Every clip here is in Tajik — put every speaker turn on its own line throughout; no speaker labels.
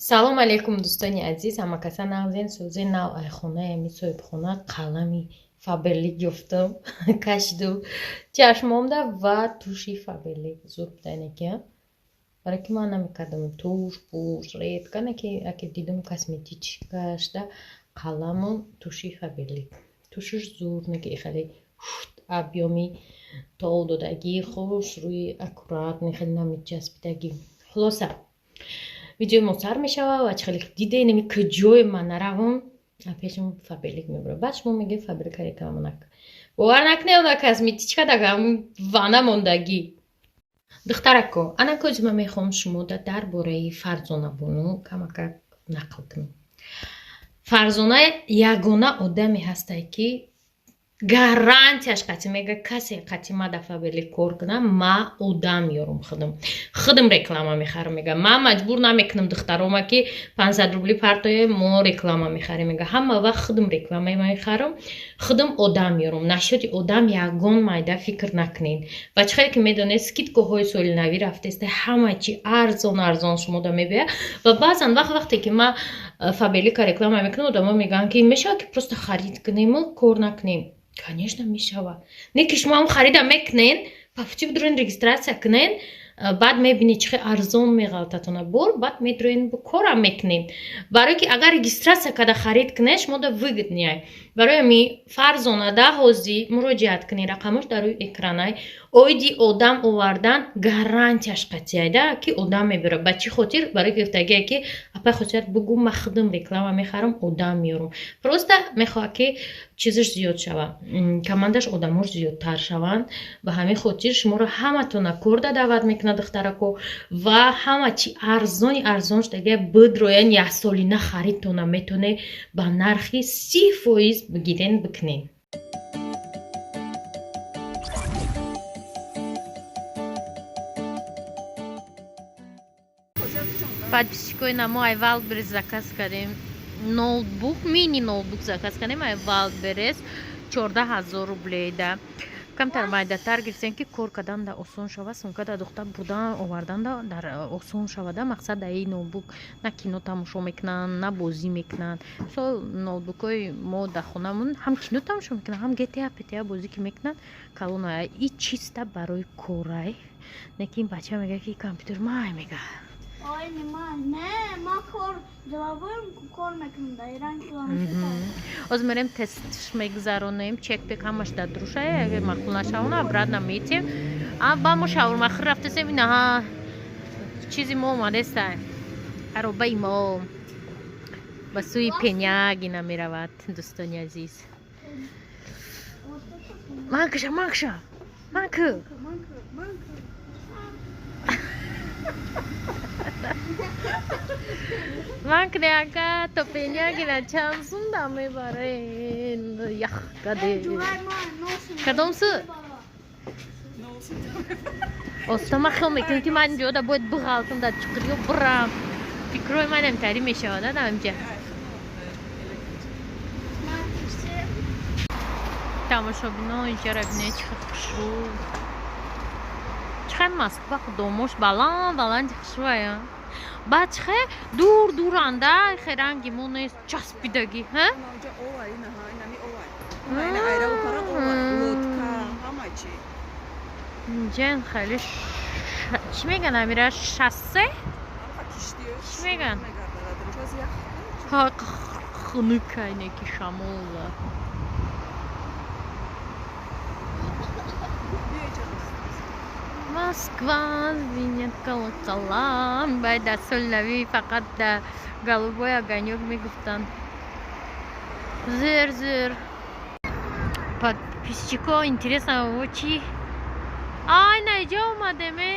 Салом алейкум, дӯстони азиз. Ҳамакаса нағзен, сӯзе нав айхонаи ами соҳибхона қалами Фаберлик ёфтам, кашиду чашмомда ва туши Фаберлик зуд буданеки, барои ки ман намекардам туш пуш редко неки, аки дидум косметичкашда қаламу туши Фаберлик, тушиш зур неки, хеле объёми тол додагӣ, хуш рӯи аккуратный, хеле намечаспидагӣ. Хулоса, видеои мо сар мешава ва чӣ хеле диде, неми куҷое ман наравам, пешам Фаберлик мебурам. Баъд шумо мегӯед, Фаберлика реклама накун. Бовар накунед, она косметичка дар вана мондагӣ. Духтарако, ана кози ман мехоҳам шумода дар бораи Фарзона бону камакак нақл кунам. Фарзона ягона одаме ҳастае, ки гарантияш қатӣ мега, касе қатӣ ма да Фаберлик кор кунам, ма одам ёрум, худам реклама мехарам. Мега, ма маҷбур намекунам духтарома, ки 500 рубли партое, мо реклама мехарем. Мега, ҳама вақт худам реклама мехарам, худам одам ёрум. Насчёти одам ягон майда фикр накунед. Ва чӣ хеле ки медонед, скидкаҳои соли навӣ рафтеста, ҳама чи арзон арзон шумода мебиёяд. Ва баъзан вақт, вақте ки ма Фаберлика реклама мекунам, одамо мегӯянд, ки мешавад, ки просто харид кунему кор накунем? Конечно, мешавад. Не ки шумо ҳам харида мекунен, по пути бидурен, регистрация кунен, баъд мебинед, чӣ хел арзон меғалтатона бор, баъд медурен, корам мекунед. Барое ки агар регистрация карда харид кунед, шумо да выгодный. Барои ами Фарзонада ҳозир муроҷиат кунед, рақамош дар рӯи экранай. Оиди одам овардан гарантияш қатъияйда, ки одам мебиёрад. Ба чӣ хотир? Барои гуфтагие, ки апай Хосият бугӯ, ма худам реклама мехарам, одам меёрам. Просто мехоҳад, ки чизаш зиёд шавад, командаш, одамош зиёдтар шаванд. Ба ҳамин хотир шуморо ҳаматона корда даъват мекунад, духтарако. Ва ҳама чи арзони арзон шудагия, бидроян, яксолина харидтона метоне ба нархи 30% бигирен, бикунен. Подписчикои намо, ай Валберес заказ кардем ноутбук, мини ноутбук заказ кардем ай Валберес, 14 000 рублейда. Камтар майдатар гирифтем, ки кор кардан да осон шава, сумка да духта бурдан овардан да дар осон шавада. Мақсад дар ин ноутбук на кино тамошо мекунанд, на бозӣ мекунанд. Мисол, ноутбукҳои мо дар хонамон ҳам кино тамошо мекунанд, ҳам ГТА, ПТА бозӣ ки мекунанд, калона и чиста барои корай. Не ки ин бача мега, ки компютер май мега.
Ой, нема, не, ма кор деловой кор мекунам дар Иран.
Ҳозир мерем, тестш мегузаронем, чек-пек ҳамаш дар дурушая. Агар маъқул нашавона, обратно метем. Ба мо шаурмахӯр рафтасем. Инаҳа, чизи мо омадеста, аробаи мо ба сӯи Пенягина меравад. Дӯстони азиз, манкша, манкша, манку. Манкне, ака, то Пенягина чанд сум мебарен? Ях каде, кадом су? Оста, ман хел мекунам, ки ман инҷода бояд биғалтам, дар чуқуриё бирам. Фикрҳои манам тари мешавад дар инҷа. Тамошобино, инҷара бинед, чӣ хел хушрӯ, чӣ хел Москва домош баланд баланди хушрӯая. Баъд чӣ хел дур дуранда, хе ранги мо нест, часпидагӣ. Ҳа, инҷа хеле чӣ меган, амира, шоссе чӣ меган, хунукайне, ки шамола. Москва звенят колокола. Баъд дар соли навӣ фақат дар «Голубой огонёк» мегуфтанд. Зер зер. Подписчико, интересно, чи ай наиҷа омадем? Э,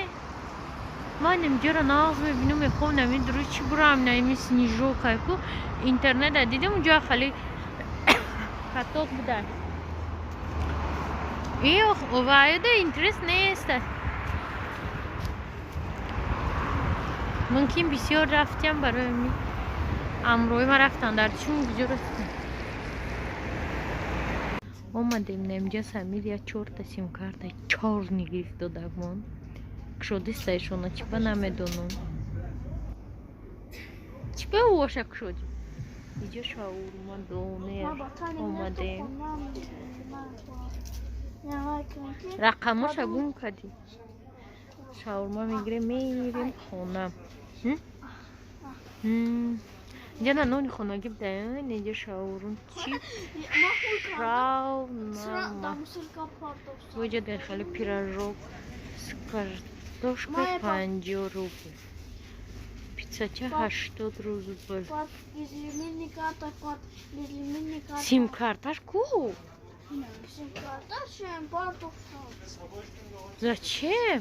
ман инҷаро нағз мебинам, мехоҳам намедуру чӣ бурам, наими снежок айку интернета дидем, унҷа хеле каток буда. Ваюда интерес нест. Мумкин бисёр рафтиам, барои ми амрои ма рафтан дар чун куҷо рафтем, омадем. Наимҷа Самир я чорта симкарта чорни гирифт додагмон. Кушодистаишона, чиба намедонам. Чӣ ба ошак шуд? Иҷо шаурма донер омадем. Рақамоша гум кардӣ. Шаурма мегирем, меирем хона. Инҷа на нони хонагӣ бидаен, инҷа шаурм чӣ равнама. Инҷа дар хеле пирожок с картошкой 50 рубл. Пиццача 80 рубл. Сим-карташ ку? Зачем?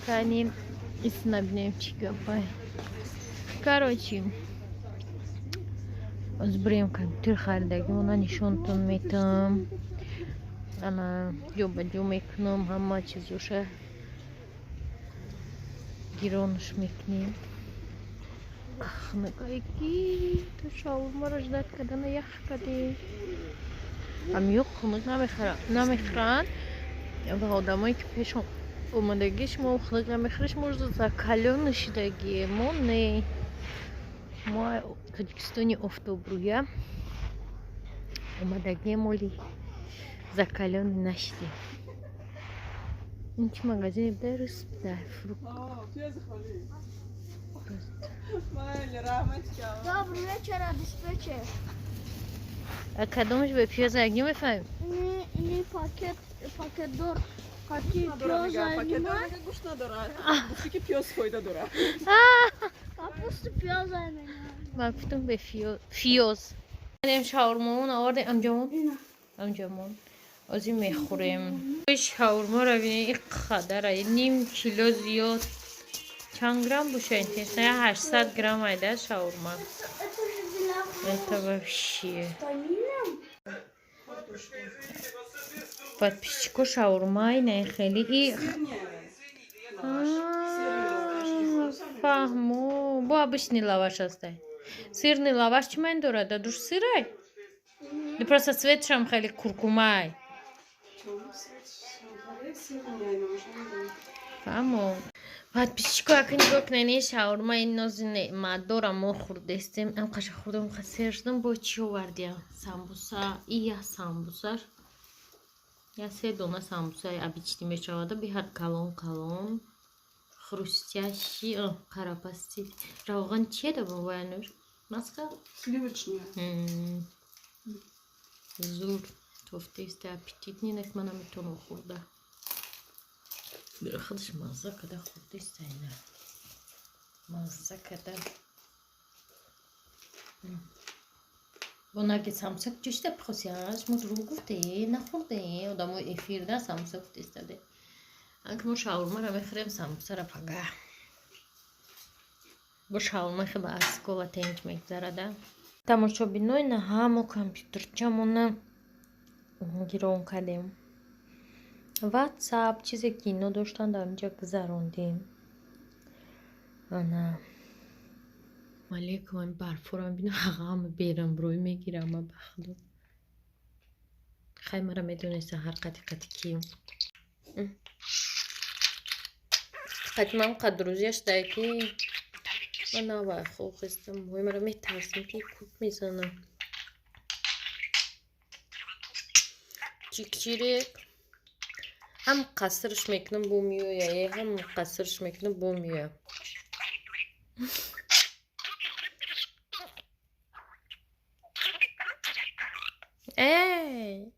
Каним иснабнем чигапай. Короче, озбирем компютер харидагимона нишонтон метам. Ана ҷо-ба-ҷо мекунам, ҳама чизоша гиронаш мекунем. Хунукайки то шаурмаро ждать кардана ях кардем. Ҳамиё хунук намехӯранд ва одамое ки пеш омадагӣ шумо хунук намехӯред, шумо закалён шидагие. Мо не. Мо Тоҷикистони офтобрӯя омадагием, оли закалён нашидем. Ин чӣ магазине буда? Рус буда. Фрукт.
Добрый вечер, диспетчер.
А кадомаш бе пиёза якҷо мефаҳмем?
Ни пакет, пакетдор. Қати пиёза
нима? Гӯшт надорад. Гуфти ки пиёз фоида дорад.
Капусту пиёза мена.
Ман гуфтам бе фиёз. Шаурмаон овардем амҷамон. Амҷамон. Озӣ мехӯрем. Шаурмаро бинед, ин қадара, ним кило зиёд. Чанд грамм боша интересно? 800 грамм айда шаурма. Это вообще. Подписчико шаурма ина хеле и фаҳмо. Бо обычный лаваш ҳастай. Сырный лаваш чӣ маъни дорад? Дадуш сырай? Не просто цветшам хеле куркумай. Фаҳмо. Подписчико ака нигоҳ кунед, ин шаурма ин нози неъматдора мо хӯрдестем. Ам қаша хӯрдем, ха сер шудам. Бо чӣ овардиям? Самбуса, и я самбуса. Я се дона самбусаи обычный мешавада, беҳад калон калон. Хрустящий, қарапасти. Равған чия да бобоянур? Маска?
Сливочная.
Зур. Тофтеста аппетитный, нак ман наметавонам хӯрда. Худаш мазза када хӯрдеста ина. Мазза када. Бо наги самса куҷошта пихоси? Шумо дурӯғ гуфте, нахӯрде. Одамои эфирда самса гуфтестаде. Анки мо шаурмаро мехӯрем, самсаро пага. Бо шаурма хеле аскова тенҷ мегзарада. Тамошобинои на ҳамо компютерчамона гирон кардем. Ватсап чизе ки ино доштанд дар инҷа гузарондем. Ана алейкум, ами барфора мебинам, ҳама берамрӯй мегирам ма ба худо. Хай мара медонеста ҳар қати қати ки. Қати ман қадрӯзия шудае ки ман навай хостам. Ой мара метарсам ки кут мезанам. Чикчирек. Ҳам қасрш мекунам бо меоя, ҳам қасрш мекунам бо меоя. Эй!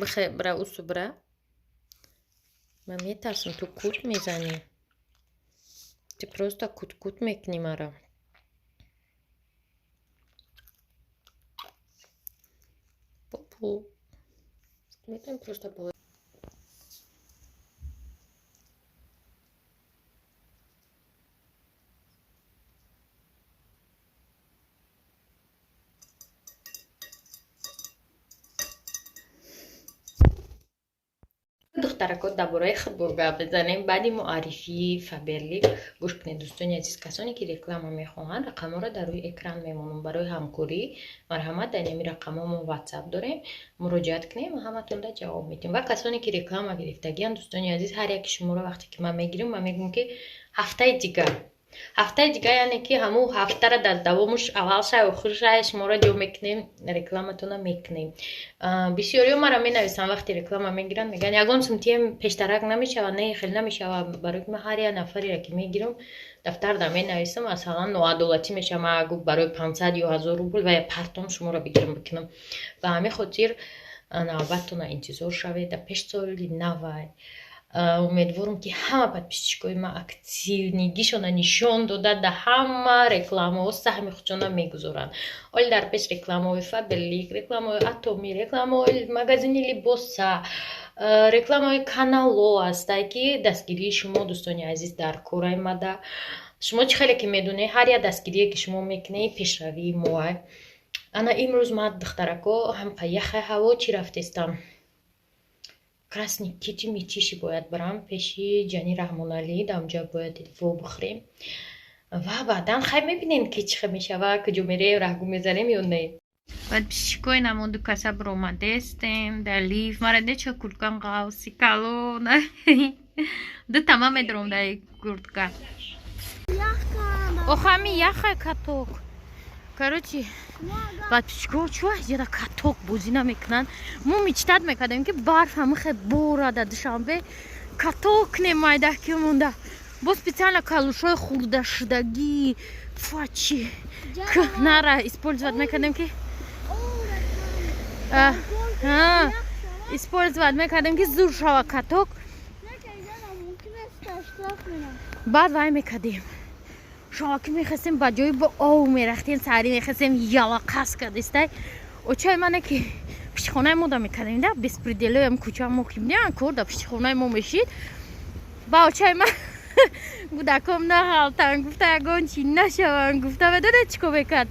Бихе, бира усу бира. Ман метарсам, ту кут мезанӣ. Ти просто кут-кут мекунӣ мара. Бобо. Метавонем просто бо Духтарако, дар бораи худбор гап бизанем. Баъди муаррифии Фаберлик гӯш кунед, дӯстони азиз, касоне ки реклама мехоҳанд, рақамҳоро дар рӯи экран мемонам. Барои ҳамкорӣ марҳамат, дар ҳамин рақамҳо мо ватсап дорем, муроҷиат кунем ва ҳаматонда ҷавоб медиҳем. Ва касоне ки реклама гирифтагианд, дӯстони азиз, ҳар яки шуморо вақте ки ман мегирам, ман мегӯям, ки ҳафтаи дигар, ҳафтаи дигар, яъне ки ҳамун ҳафтара дар давомуш, аввалшай, охиршай шуморо ҷо мекунем, рекламатона мекунем. Бисёриҳо мара менависанд, вақте реклама мегиранд, мегӯянд, ягон сумтием пештарак намешавад? Не, хеле намешавад, барои ки ман ҳар як нафареро ки мегирам, дафтарда менависам. Масалан, ноадолатӣ мешавад, ман гуфт барои 500 ё 1000 рубл ва я партом шуморо бигирам бикунам. Ба ҳамин хотир навбаттона интизор шавед. Дар пеш соли навай умедворам, ки ҳама подписчикои ман активныйгишона нишон дода, дар ҳама рекламаҳо саҳми худшона мегузоранд. Оли дар пеш рекламаҳои Фаберлик, рекламаҳои Атоми, рекламаҳои магазини либоса, рекламаҳои каналҳо ҳастай, ки дастгирии шумо, дӯстони азиз, дар кор омада. Шумо чӣ хеле ки медонед, ҳар як дастгирие ки шумо мекунед, пешравии моа. Ана имрӯз ман, духтарако, ҳамқа яхай ҳаво, чӣ рафтестам, Красный Кити Мытищи бояд барам, пеши ҷани Раҳмоналӣ, даонҷа бояд во бихӯрем ва баъдан хай мебинем, ки чӣ хел мешава, куҷо мерем, раҳгум мезанем ё не. Подписчикои намонду каса биромадестем дар лиф. Мара неча курткам ғавси калона ду тама медорам дар куртка. Охами яхай каток. Короче, подписчико, чӯ ҷада каток бозӣ намекунанд? Мо мечтать мекардем, ки барф ҳамихе бора, дар Душанбе каток кунем, майдаки монда, бо специально калушҳои хурдашудагӣ фачи кӯҳнара использовать мекардем, ки использовать мекардем, ки зур шава каток. Баъд вай мекардем, шоки мехестем, ба ҷои бо ов мерахтем, саҳарӣ мехестем, ялақас кардистай. Очаи мане ки пиштихонаи мо да мекардем, да беспределоям кӯча мо ки будем, кор да пиштихонаи мо мешид. Ба очаи ман гудаком нағалтан гуфта, ягон чи нашаванд гуфта, медоне чӣ кор мекард?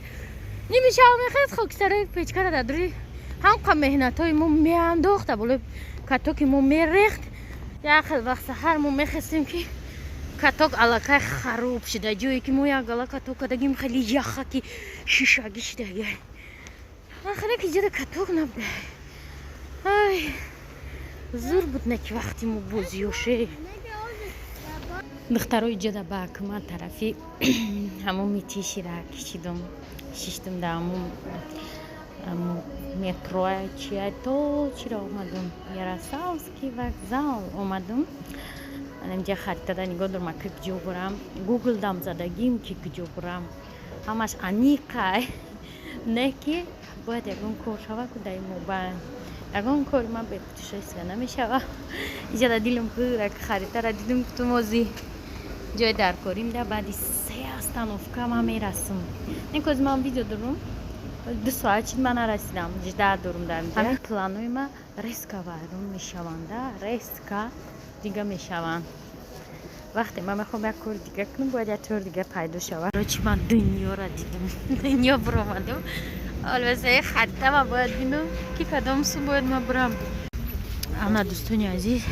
Ними шав мехест, хокистарои печкара дар дури ҳамқа меҳнатҳои мо меандохт, болои катоки мо мерехт. Як хел вақт саҳар мо мехестем, ки каток аллакай хароб шуда, ҷое ки мо як гала каток кардагим, хеле яхаки шишагӣ шидаги. Ман хеле ки ҷода каток набуда. Ай, зур буд, не ки вақти мо бозиёше. Духтарои ҷода ба акма тарафи ҳамун Мытищира кишидум, шиштум, да ҳамун метро чия то чиро омадум, Ярославский вокзал омадум. Инҷа харитада нигоҳ дорам, ки куҷо бурам. Гугл дам задагим, ки куҷо бурам, ҳамаш аниқай. Не ки бояд ягон кор шава ку дар мобайл, ягон кори ман бе путешествия намешава. Иҷада дилам пурак, харитара дидум, гуфтум, ози ҷои даркорим да баъди се остановка ман мерасам. Некози ман видео дорум, 2 соат чид, ман нарасидам, жда дорум. Дар ҳамин планои ма резко вайрон мешаванда, резко дига мешаванд. Вақте ман мехоҳам як кори дига кунам, бояд як тор дига пайдо шавад. Короче, ман дунёра дидам, дунё биромадам. Албатта, харита ман бояд бинам, ки кадом су бояд ман бирам. Ана, дӯстони азиз,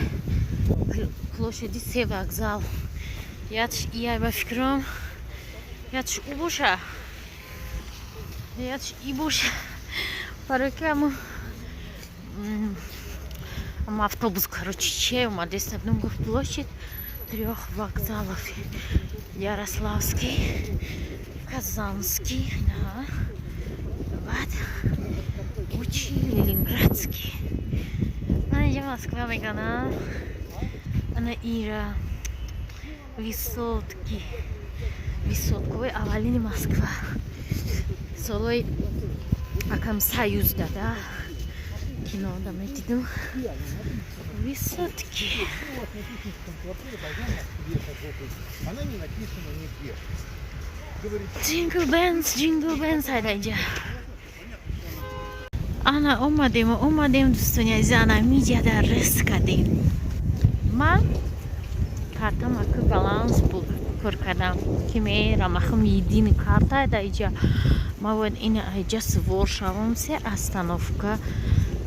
площади се вокзал. Ятш ияй, ба фикрам, ятш ӯ боша, ятш и боша, барои ки ҳамун автобус, короче, че омадеста будам, гуфт площадь трёх вокзалов: Ярославский, Казанский, баъд учи Ленинградский. Ана инҷа Москва мегана, ана ира высотки, высоткаҳои аввалини Москва, солҳои акам Союз дада кинода медидим высотки.
Она не написана нигде. Говорит,
Jingle bells, jingle bells. Ҳайда инҷа ана омадем, омадем, дӯстони азиз, ана миҷада рест кардем. Ман картам аку баланс буд, кор кардам, ки мерам, ахм единый карта да иҷа. Ма бояд ина иҷа сувор шавам, се остановка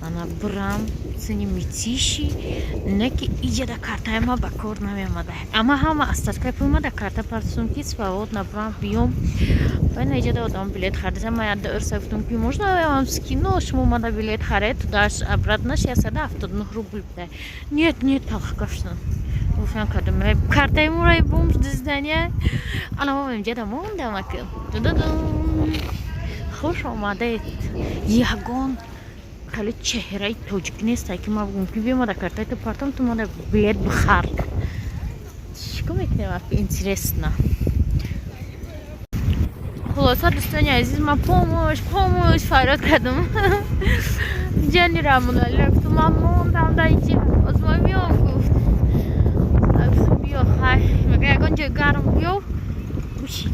ана бирам. Голубцыни, Мытищи, не ки иҷада картаи ма ба кор намеомада. Ама ҳама остаткаи пул ма да карта партусум, ки свободно брам, биём. Байна иҷада одам билет харида. Ма яда ырса гуфтум, ки можно я вам скину, шумо мада билет харед, тудаш обратно 679 рубл буда. Нет, нет, талхгафшн. Гуфтам кардам, картаи мураи бомж диздания. Ана ма инҷада мондам ака. Дудудум. Хуш омадед. Ягон хеле чеҳраи тоҷик нестай, ки ман бигӯм, ки биё, мада картаи ту партам, ту мада билет бихар. Чӣ кор мекунем, интересно. Хулоса, дӯстони азиз, ман «Помощь, помощь» фарёд кардам. Ҷани Рамоналира гуфтам, ман мондам да иҷа. Озмой миём, гуфт. Гуфтам, биё, хай. Мега, ягон ҷои гарм биё, бишин.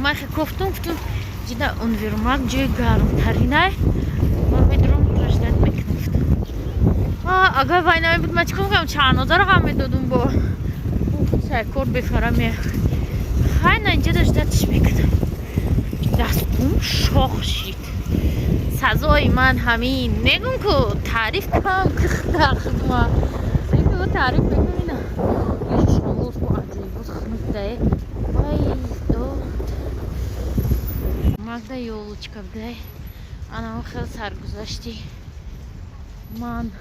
Ман хе кофтум, гуфтум, ҷида универмаг ҷои гармтаринай. Ман медурам, ждать мекунам, гуфтам. Агар вай намебуд, ман чӣ кор мекардам? Чарнозаро ғам медодум бо. Сайкор бефара ме. Хай, на инҷа ждать ш мекунам. Дастум шох шид. Сазои ман ҳамин. Мегум ку таъриф кам дар хидма. Мегум, таъриф мекунам ина. Ишовоз бо аҷоибот хунук дае. Вай дод. Магда ёлочка будай. Анам хел саргузашти. Ман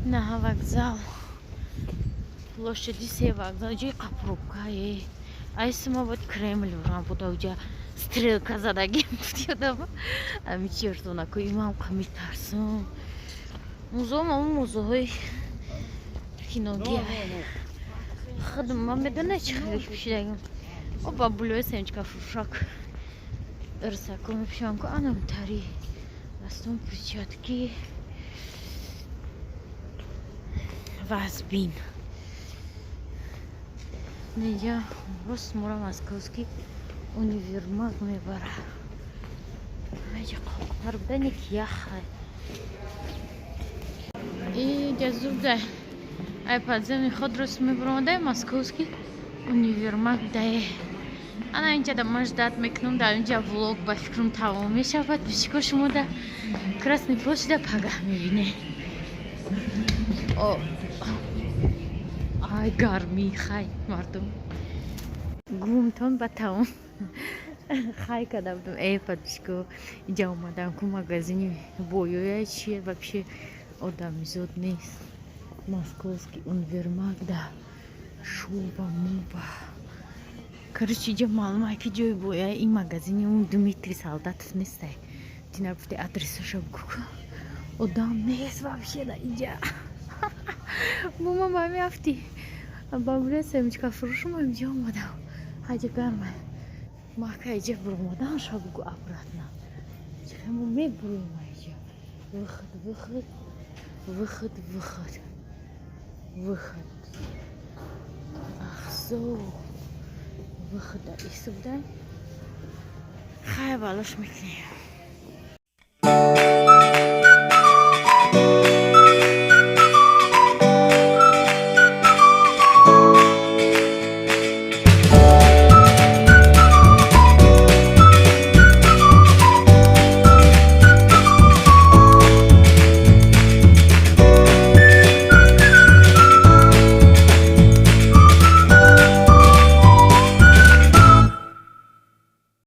на вокзал. Площади се вокзал. Ҷои қапробкае. Айсима бояд Кремл бурам буда, уҷа стрелка задагим, ёдам. Ами чертонако имам қа метарсам. Музоам ам музоҳои киногия. Худам ман медонед чӣ хеле пӯшидагим. О, бабулои семечка фурӯшак. Ирсако мепӯшам ку анам тари. Дастом перчатки. Вазбин. Инҷа рост мора московский универмаг мебара. Инҷа қоқтар буда, не ки яхай. Иҷа зубда ай подземный ход рост мебаромадай, московский универмаг дае. Ана инҷа да ман ждать мекунам, дар инҷа влог ба фикрам тамом мешавад. Бишико, шумо да Красный площадь пагаҳ мебинед. О, ай гармӣ, хай мардум. Гумтон ба тамом. Хай карда будам. Э, подписчико, инҷа омадам ку магазини боёя чие, вообще одамизод нест. Московский универмаг да шуба муба. Короче, инҷа маълум ки ҷои боя ин магазини он Дмитрий Солдатов нестай. Дина гуфти, адресаша бугу. Одам нест вообще да инҷа. Бо ман ба меафти. Бабуля семечка фурӯшум инҷа омадам. Ҳаҷа гарма. Мака иҷа буромадан ша бугу обратно. Чихемо мебуроем иҷа. Выход, выход, выход, выход. Выход. Ахзо. Выход да исубдай. Хай, балош мекунем.